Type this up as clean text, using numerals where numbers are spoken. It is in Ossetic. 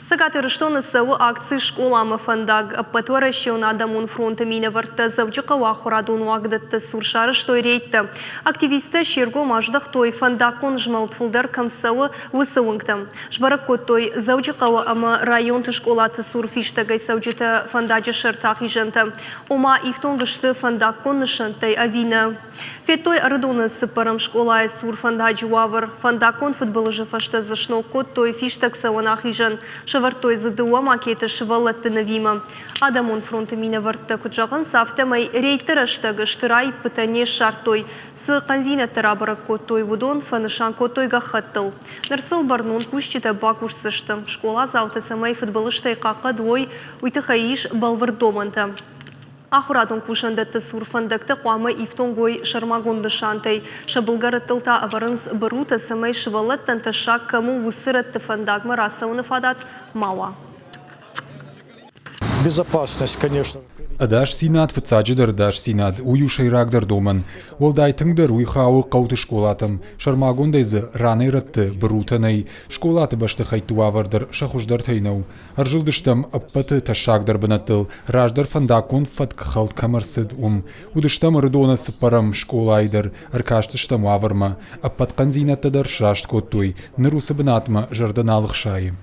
Цӕгат Ирыстоны цӕуы акци «Скъоламӕ фӕндаг». Ӕппӕтуӕрӕсеон адӕмон фронты минӕвӕрттӕ Дзӕуджыхъӕуы ахуырадон уагдӕтты цур сарӕзтой рейдтӕ. Активисттӕ се ргом аздӕхтой, фӕндаггон змӕлд фылдӕр кӕм цӕуы, уыцы уынгтӕм. Сбӕрӕг кодтой Дзӕуджыхъӕуы ӕмӕ районты скъолаты цур фистӕгӕй цӕуджытӕ фӕндаджы сӕрты ахизӕнтӕ. Ома, ифтонг сты фӕндаггон нысӕнттӕй ӕви нӕ. Федтой Ӕрыдоны цыппӕрӕм скъолайы цур фӕндаджы уавӕр. Фӕндаггон фыдбылызы фӕстӕ дзы сног кодтой фистӕгцӕуӕн ахизӕн. Сӕвӕрдтой дзы дыууӕ макеты сывӕллӕтты нывимӕ. Адӕмон фронты минӕвӕрттӕ куыд зӕгъынц, афтӕмӕй рейдты рӕстӕг стыр аиппытӕ не ссардтой. Цы хъӕндзинӕдтӕ рабӕрӕг кодтой, уыдон фӕнысан кодтой гӕххӕттыл. Ныр сыл бӕрнон кусджытӕ бакусдзысты. Скъоладзаутӕ цӕмӕй фыдбылызтӕй хъахъхъӕд уой, уый тыххӕй ис бӕлвырд домӕнтӕ. Ахуырадон кусӕндӕтты цур фӕндӕгтӕ хъуамӕ ифтонг уой сӕрмагонд нысантӕй. Сӕ былгӕрӕттыл та ӕвӕрынц бырутӕ, цӕмӕй сывӕллӕттӕн тӕссаг кӕм у, уыцы рӕтты фӕндагмӕ рацӕуыны фадат ма уа. Безопасность, конечно. Ӕдасдзинад фыццаджыдӕр ӕдасдзинад, уый у сӕйрагдӕр домӕн. Уӕлдай тынгдӕр уый хауы хъӕуты скъолатӕм. Сӕрмагондӕй дзы ранӕй-рӕтты бырутӕ нӕй. Скъолаты бӕстыхӕйтты уавӕр дӕр сӕ хуыздӕртӕй нӕу. Ӕрзылдыстӕм ӕппӕты тӕссагдӕр бынӕттыл, раздӕр фӕндаггон фӕтк хӕлд кӕм ӕрцыд, уым. Уыдыстӕм Ӕрыдоны цыппӕрӕм скъолайы дӕр, ӕркастыстӕм уавӕрмӕ. Ӕппӕт хъӕндзинӕдтӕ дӕр сраст кодтой. Ныр уыцы бынатмӕ зӕрдӕ нал ӕхсайы.